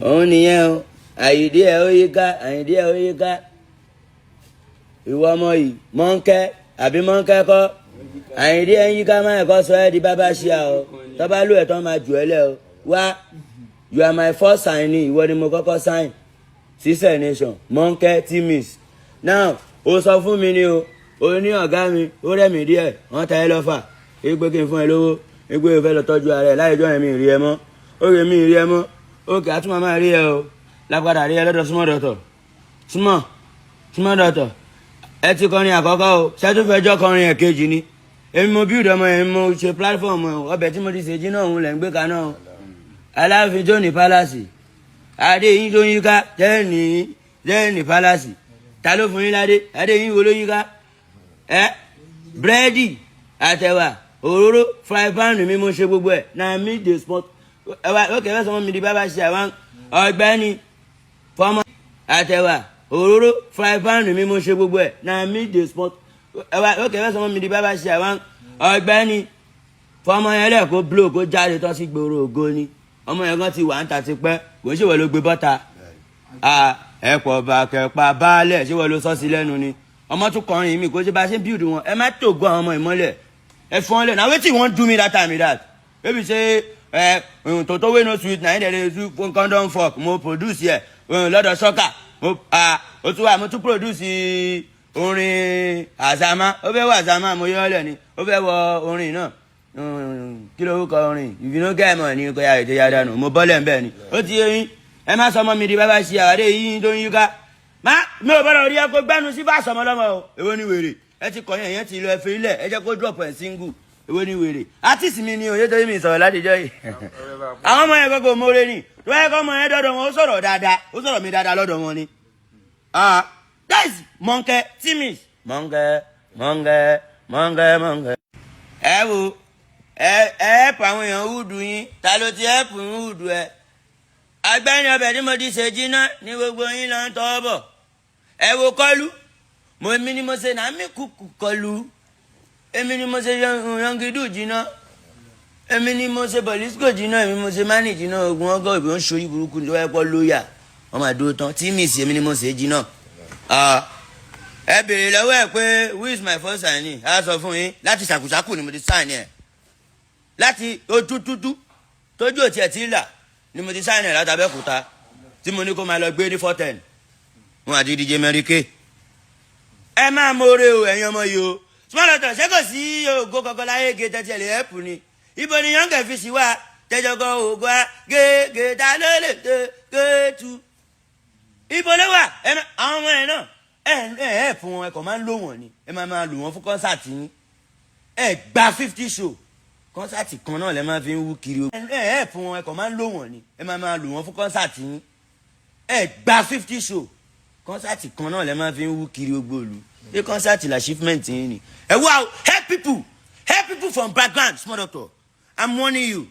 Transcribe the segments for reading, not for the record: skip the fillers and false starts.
Òun nìyẹn o. Àyìndé ẹ ó yíká, Àyìndé ẹ ó yíká. Ìwọ ọmọ yìí, mọ́ńkẹ́ àbí mọ́ńkẹ́ kọ́? Àyìndé ẹ ń yíká, máa ẹ̀kọ́ sọ ẹ́ di bábá ṣíà o. Tọ́ba lù ẹ̀ tán, máa jù ẹ́ lẹ̀ o. Wá, you are my first signing. Ìwọ ni mo kọ́kọ́ sign sí Nation, Mọ́ńkẹ́ Timis. Now, o sọ fún mi ni o, o ní ọ̀gá mi ó rẹ̀ mí díẹ̀, wọ́n ta ẹ lọ́fà pé kí n fún ẹ lówó, pé o fẹ́ lọ tọ́jú ara ẹ. Láìjọ́ yẹn, mi rí ẹ mọ́. Ó rè mí rí ẹ mọ́. Ókè, àtúmọ̀ máa rí ẹ o. Lápadà rí ẹ lọ́dọ̀ Small Doctor, small small doctor. Ẹ ti kọrin àkọ́kọ́ o, ṣẹ́túfẹ́jọ́ kọrin ẹ̀kejì ni. Èmi mo build ọmọ yẹn, mo ṣe platform ẹ. Ọbẹ̀ tí mo ti ṣe jiná, òun lẹ̀ ń gbé kaná o. Aláàfin tó ní palace, adé yín tó yíká tẹ́ẹ̀nì tẹ́ẹ̀nì palace, ta ló fún yín ládé? Adé yín wo ló yíká ẹ? Búrẹ́dì àtẹ̀wà, òróró, fry pan mi, mo ṣe gbogbo ẹ̀. Na me dey spot ẹ wá. Ókè, fẹ́ sọ mọ́ mi di bábà ṣe àwọn ọ̀gbẹ́ni fọmọ. Àtẹ̀wà, òróró, fry pan mi, mo ṣe gbogbo ẹ̀. Na me dey spot ẹ wá. Ókè, fẹ́ sọ mọ́ mi di bábà ṣe àwọn ọ̀gbẹ́ni fọmọ yẹn lẹ̀, kó blow, kó jáde tọ́ sí gbòòrò. Ògo ni ọmọ yẹn kan ti wà ń ta ti pẹ́. Kò ń ṣèwọ ló gbé bọ́ta ẹ̀pọ̀ bàkẹ́pà baálẹ̀. Ṣé wọ́n ló sọ sí lẹ́nu ni? Ọmọ tún kọrin mi, kò ṣe bá ṣe ń build wọn. Ẹ má tògo àwọn ọmọ ìmọ́lẹ̀, ẹ fọ́n lẹ̀. Na wetin you wan do me that time be that wey be say ẹ toto wey no sweet, na him dem dey do condom fork. Mo produce yẹ lọ́dọ̀ sọ́kà. Mo o tún wà, mo tún produce orin àzámá. Ó fẹ́ wọ àzámá, mo yọ ọ́ lẹ̀ ni. Ó fẹ́ wọ orin náà, kí ló kọ orin? If you no get money, kò yà ètò yà dànù. Mo bọ́lẹ̀ ń bẹ̀ ni. Ó ti yé yín. Ẹ má sọ ọmọ mi di bàbá ṣe àwádé yín tó ń yíká. Má mi ò bọ́dọ̀ rí ẹ kó gbẹ́nu sí bá sọmọ lọ́mọ o. Èwo ni wèrè? Ẹ ti kọyàn yẹn ti lọ, ẹ fi ilẹ̀, ẹ jẹ́ kó drop ẹ̀ single. Èwo ni wèrè? Artist mi ni òye tó yé mi sọ̀rọ̀ látijọ́ yìí. Àwọn ọmọ yẹn kọ́kọ́ mórè ni. Tó yẹ kọ́ ọmọ yẹn dọ́dọ̀ wọn, ó sọ̀rọ̀ dáadáa, ó sọ̀rọ̀ mi dáadáa lọ́dọ̀ wọn ni. Ah, that's Mọ̀nkẹ́ Timis. Mọ̀nkẹ́, Mọ̀nkẹ́, Mọ̀nkẹ́, Mọ̀nkẹ́. Ẹ wo, ẹ help àwọn èèyàn wúdù yín. Ta ló ti help wúdù ẹ? Agbẹ́ni ọbẹ̀ tí mo ti ṣe jiná ní gbogbo yín lọ ń tọ́ bọ̀. Ẹ wo kọlu mo, èmi ni mo ṣe náà mí kúkú kọlu. Èmi ni mo ṣe yangidu jiná, èmi ni mo ṣe bọ̀lísíkò jiná, èmi mo ṣe mánì jiná. Ogun ọgọ́ ìbí wọn ṣorí burúkú ní wáyé pọ́ lóyà, wọ́n máa dúró tán. Tí mi sì, èmi ni mo ṣe jiná. Ẹ béèrè lọ́wọ́ ẹ pé who is my first signing. Á sọ fún yín, láti ṣàkúṣàkù ni mo ti sign ẹ̀, láti ojú tútú tójú òtí ẹ̀ tí ń là ni mo ti sign ẹ̀ láti Abẹ́òkúta, tí mo ní kó máa lọ gbé ní 410 wọn àti DJ Mẹ́ríkè. Ẹ máa mọ̀ọ́rẹ́ o, ẹ̀yin ọmọ yìí o. Small Doctor, ṣé kò sí ògo kankan láyé ge tẹ́tí ẹ̀ lè help ni? Ibo ni yọ̀ǹgẹ̀ fi sí wa tẹ́jọ́gọ́ ògo á gègé? Ta ló lè tẹ kéétu? Ibo ló wà? Àwọn ọmọ ẹ̀ náà, ẹ ẹ ẹ fún wọn, ẹ kàn máa ń lò wọ́n ni. Ẹ máa máa lò wọ́n fún concert yín. Ẹ gba 50 show, concert kan náà lẹ máa fi ń wú kiri o. Ẹ ẹ fún wọn, ẹ kàn máa ń lò wọ́n ni. Ẹ máa máa lò wọ́n fún concert yín. Ẹ gba 50 show, concert kan náà lẹ máa fi ń wú kiri gbogbo ìlú. Ṣé concert la achievement yín ni? Ẹ wá o, help people, help people from background. Small Doctor, I'm warning you.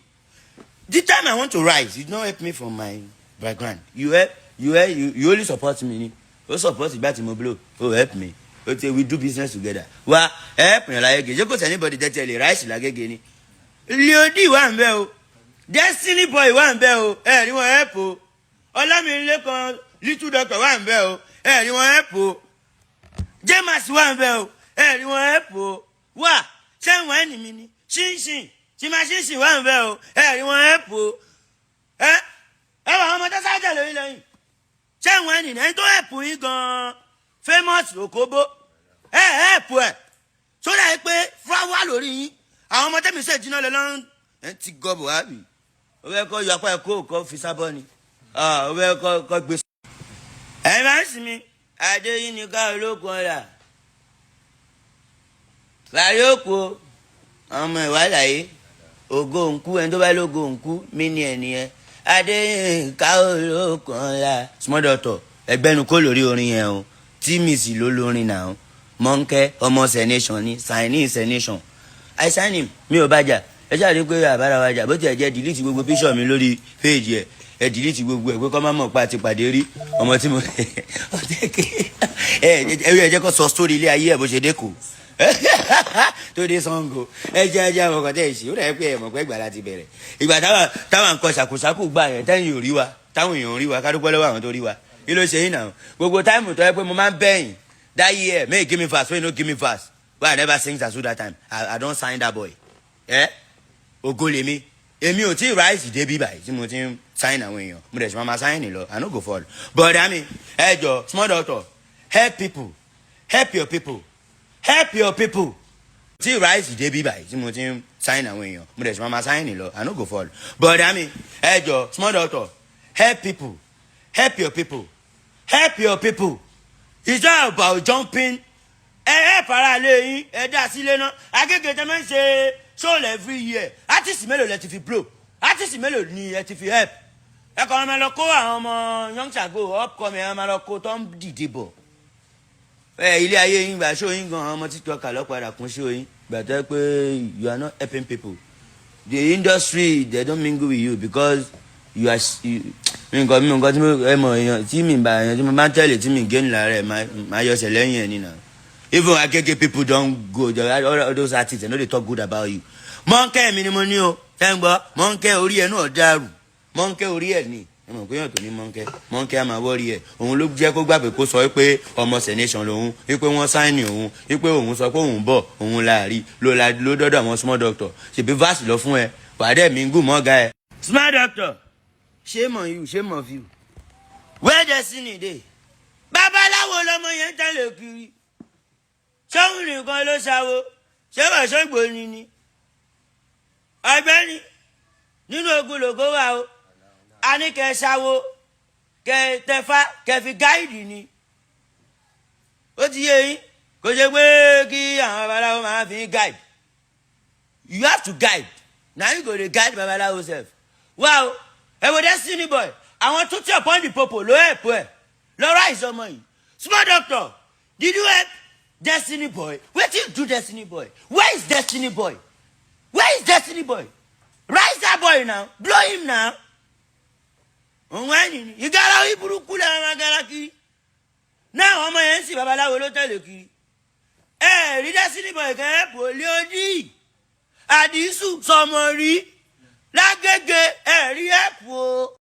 The time I want to rise, you don't help me from my background. You help, you help, you only support me ni. O support ìgbà tí mo blow, o help me. O ti we do business together. Wa help yàn láyé gèjé. Kò sí anybody tẹ́tí lè rise lágége ni. Leodi wà ń bẹ o, Destiny Boy wà ń bẹ o, ẹ ní wọn help o. Ọlámilékan Little Doctor wà ń bẹ o, ẹ ní wọn help o. James wà ń bẹ o, ẹ ní wọn help o. Wà ṣé wọn ẹni mi ni ṣínṣìn ṣìmáṣínṣìn wà ń bẹ o, ẹ ní wọn help o. Ẹ ẹ wà àwọn ọmọ tó sáájà lórí lẹ́yìn. Ṣé wọn ẹni ẹni tó help yín gan-an, Famous Okobo, ẹ help ẹ sódà yìí pé fúláwà lórí yín. Àwọn ọmọ tẹ́mi ṣe jiná lọ lọ́rùn ẹ ti gọ́bù wá bì. Ó fẹ́ kọ́ yọ apá ẹ̀ kó kọ́ fi sábọ́ ni, ó fẹ́ kọ́ gbé. Ẹ máa ń sinmi adéyín ní ká olókun ọ̀la láyé òkú ọmọ ìwà láyé ògo òǹkú. Ẹni tó bá lógo òǹkú mí ni ẹ nìyẹn. Adéyínká olókun ọ̀la. Small Doctor, ẹgbẹ́nu kó lórí orin yẹn o. Tí mi sì ló lórin náà. Mọ́ńkẹ́ ọmọ Nation ni, signing Nation. I sign him, mi ò bá jà. Ẹ ṣáà rí pé àbára wa jà. Bó tiẹ̀ jẹ́ delete gbogbo píṣọ̀ mi lórí page ẹ̀, ẹ delete gbogbo ẹ̀ pé kọ́ má mọ̀ pa àti pàdé rí. Ọmọ tí mo ẹ ẹ jẹ́ kó sọ story ilé ayé ẹ̀ bó ṣe dé kò tó dé Sango. Ẹ jẹ́ àwọn ọkọ̀ tẹ́ ẹ ṣe. Ó dẹ̀ pé ẹ mọ̀ pé ìgbà láti bẹ̀rẹ̀, ìgbà táwọn nǹkan ṣàkóṣàkó gbà yẹn tẹ́yìn ò rí wa. Táwọn èèyàn ń rí wa, ká dúpẹ́ lọ́wọ́ àwọn tó rí wa. Kí ló ṣe yín náà? Gbogbo time tó yẹ pé mo máa ń bẹ̀yìn that year, may you give me verse, wey you no give me verse. Why I never sing Zazu that time? I don sign that boy. Ẹ ògo lèmi, èmi ò tí ì rise débi báyìí tí mo ti ń sign àwọn èèyàn. Mo dẹ̀ ṣe máa ma sign lọ. I no go fall. Bọ̀dá mi, ẹ jọ, small doctor, help people, help your people, help your people. Tí ì rise débi báyìí tí mo ti ń sign àwọn èèyàn, mo dẹ̀ ṣe máa ma sign lọ. I no go fall. Bọ̀dá mi, ẹ jọ, small doctor, help people, help your people, help your people. It's not about jumping. Ẹ help ara lé yín, ẹ dá sílé náà. Agége tẹ máa ń ṣe show every year, artist mélòó lẹ ti fi blow? Artist mélòó ni ẹ ti fi help? Ẹ kàn máa lọ kó àwọn ọmọ young sago, upcoming, ẹ máa lọ kó tó ń dìde bọ̀. Ẹ ilé ayé yín gbà show yín gan, àwọn ọmọ TikTok lọ́padà kún show yín. Gbàtẹ́ pé you are not helping people. The industry, they don't mingle with you because you are you, mi nǹkan tí mo ẹ mọ̀, èèyàn tí mi bá, èèyàn tí mo bá ń tẹ̀lé, tí mi gé ńlá rẹ̀ máa yọsẹ̀ lẹ́yìn ẹ̀ nínà. Even Agege people don go, all those artists, they no dey talk good about you. Mọ́ńkẹ́ mi ni mo ní o. Ṣé ń gbọ́? Mọ́ńkẹ́ orí ẹ̀ náà dàrú. Mọ́ńkẹ́ orí ẹ̀ ni ẹ mọ̀ pé yàn tó ní mọ́ńkẹ́, mọ́ńkẹ́ á máa wọ́rí ẹ̀. Òun ló jẹ́ kó gbà pé kó sọ pé ọmọ senation lòun, wípé wọ́n sign òun, wípé òun sọ pé òun bọ̀, òun láàrí ló la ló dọ́dọ̀ àwọn small doctor. Ṣèbí verse lọ fún ẹ, wàá mi ń gùn mọ́gà ẹ. Small doctor, shame on you, shame of you. Where destiny dey? Babaláwo lọmọ yẹn ń tẹ̀lé kiri. Sóhun nìkan ló ṣàwo? Ṣé wàá ṣọ́gbó ni? Ọ̀gbẹ́ni, nínú ogun lògó wà o. A ní kẹ ṣàwo, kẹ tẹfá, kẹ fi guide ni. Ó ti yé yín? Kò ṣe pé kí àwọn babaláwo máa fi guide. You have to guide na. You go dey guide babaláwo sef. Wá o, ẹ wo Destiny Boy. Àwọn tó tí upon the popo ló help ẹ lọ́rọ̀ àìsàn yìí. Small doctor, did you help Destiny Boy? Wetin you do Destiny Boy? Where is Destiny Boy? Where is Destiny Boy? Rise that boy now, blow him now. Òun ẹ̀yìn ni ìgárá orí burúkú lẹ́wọ̀n máa gara kiri náà. Ọmọ yẹn ń sìn, babaláwo ló tẹ̀lé kiri. Ẹ rí Destiny Boy kẹ́ ẹ̀ pò lé odi àdìsù sọmọ rí lágége, ẹ rí ẹ̀pù o.